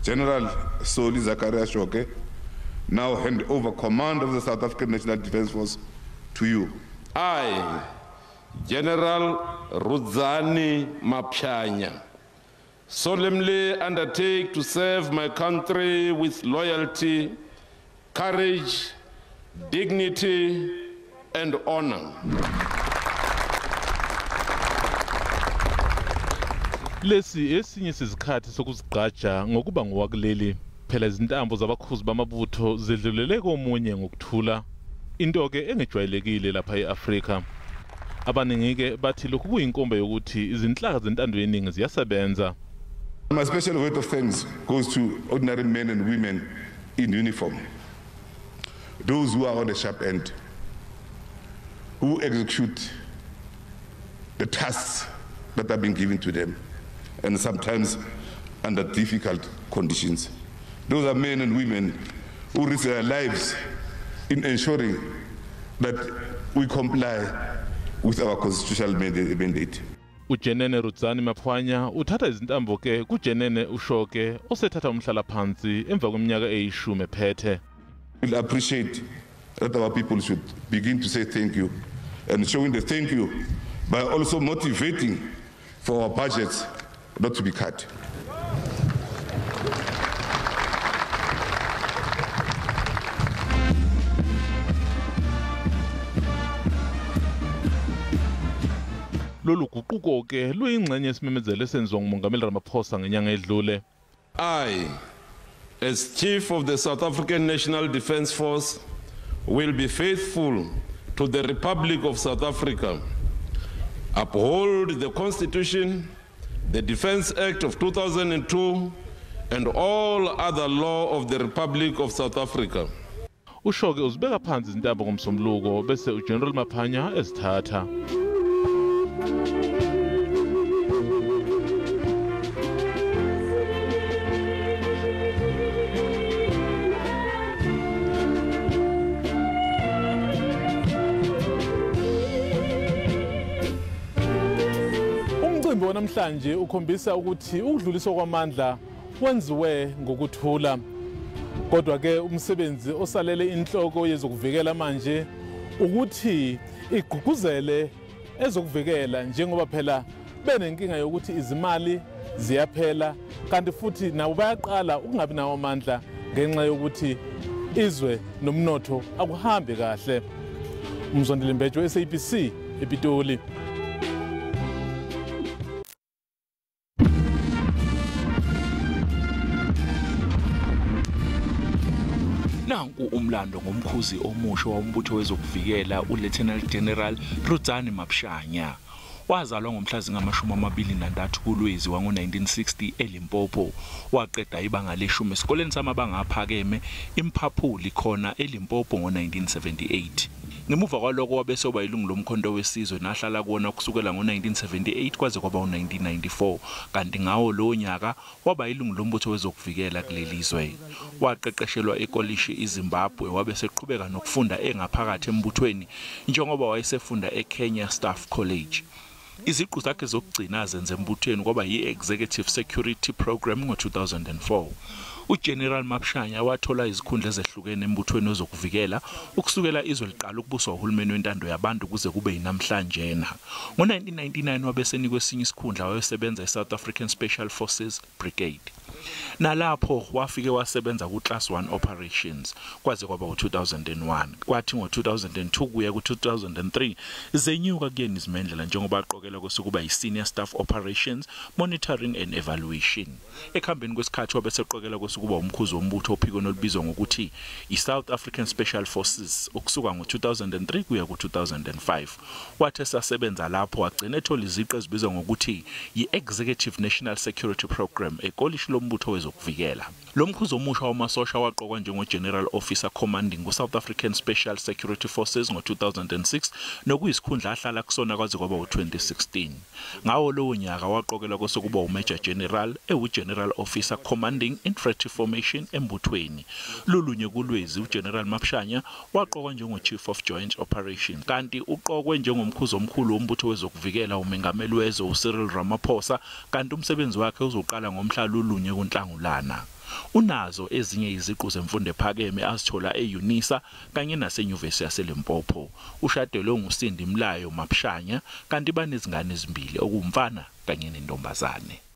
General Soli Zachariah Shoke, now hand over command of the South African National Defence Force to you. I, General Rudzani Maphwanya, solemnly undertake to serve my country with loyalty, courage, dignity, and honor. Lesi esinye sezikhathi sokuzigqaja ngokuba ngowakuleli. Phela izintambo zabakhuzi bamabutho zidlulele komunye ngokuthula, into ke engejwayelekile lapha e-Afrika. Abaningi-ke bathi lokhu kuyinkomba yokuthi izinhlaka zentando yeningi ziyasebenza. My special word of thanks goes to ordinary men and women in uniform, those who are on the sharp end, who execute the tasks that have been given to them, and sometimes under difficult conditions. Those are men and women who risk their lives in ensuring that we comply with our constitutional mandate. Ujenene Rudzani Maphwanya uthatha izintambo ke kujenene uShoke osethatha umhlala phansi emva kweminyaka eyishumi ephethe. We'll appreciate that our people should begin to say thank you, and showing the thank you by also motivating for our budgets not to be cut. Lolu guquko ke luyingxenye yesimemezelo esenziwa nguMongameli Ramaphosa ngenyanga edlule. I, as Chief of the South African National Defence Force, will be faithful to the Republic of South Africa, uphold the Constitution, the Defence Act of 2002, and all other law of the Republic of South Africa. Ushoke uzibeka phansi izintambo ngomsombuluko bese uGeneral Maphwanya ezithatha. Umcimbi wanamhlanje ukhombisa ukuthi ukudluliswa kwamandla kwenziwe ngokuthula. Kodwa ke umsebenzi osalele inhloko yezokuvikela manje ukuthi igqugquzele ezokuvikela, njengoba phela benenkinga yokuthi izimali ziyaphela kanti futhi nabo bayaqala ukungabi nawo amandla ngenxa yokuthi izwe nomnotho akuhambi kahle. Umzondile Mbejo, SABC, ePitoli. Nanku umlando ngomkhuzi omusha wombutho wezokuvikela uLieutenant General Rudzani Maphwanya. Wazalwa ngomhla zingama-23 kuLwezi wango-1960 eLimpopo. Waqeda ibanga leshumi esikoleni samabanga aphakeme iMphaphuli khona eLimpopo ngo-1978. Ngemuva kwaloko wabe soba ilungu lomkhonto wesizwe nahlala kuwona kusukela ngo-1978 kwaze kwaba u-1994, kanti ngawo lowo nyaka waba ilungu lombutho wezokuvikela kuleli zwe. Waqeqeshelwa ekolishi iZimbabwe wabe seqhubeka nokufunda engaphakathi embuthweni njengoba wayesefunda eKenya Staff College. Iziqu zakhe zokugcina azenze embuthweni kwaba yi-Executive Security Program ngo-2004. UGeneral Maphwanya wathola izikhundla ezehlukene embuthweni wezokuvikela ukusukela izwe liqala ukubuswa uhulumeni wentando yabantu kuze kube yinamhlanjena. Ngo-1999 wabe esenikwe esinye isikhundla wayesebenza e-South African Special Forces Brigade. Nalapho wafike wasebenza ku-Class 1 Operations kwaze kwaba u-2001. Kwathi ngo-2002 kuya ku-2003 zenyuka kuyena izimendlela njengoba aqokelwa kwesokuba yi-Senior Staff Operations Monitoring and Evaluation. Ekuhambeni kwesikhathi wabe eseqokelwa kwesokuba umkhuzi wombutho ophikweni olubizwa ngokuthi i-South African Special Forces ukusuka ngo-2003 kuya ku-2005. Wathi esasebenza lapho wagcina ethola iziqu ezibizwa ngokuthi yi-Executive National Security Program ekolishi lombutho wezokuvikela. Lo mkhuzi omusha wamasosha waqokwa njengo-General Officer Commanding ku-South African Special Security Forces ngo-2006 nokuyisikhundla ahlala kusona kwaze kwaba u-2016. Ngawo lowo nyaka waqokelwa kwesokuba uMajor General ewu-General Officer Commanding Infantry Formation embuthweni. Lolunye kuLwezi uGeneral Maphwanya waqokwa njengo-Chief of Joint Operations, kanti uqokwe njengomkhuzi omkhulu wombutho wezokuvikela umengameli wezwe uCyril Ramaphosa, kanti umsebenzi wakhe uzoqala ngomhla lolunye kuNhlangulana. Unazo ezinye iziqu zemfundo ephakeme azithola e-Unisa kanye naseNyuvesi yaseLimpopo. Ushadelwe nguSindi Mlayo Mapshanya kanti banezingane ezimbili, okuwumfana kanye nentombazane.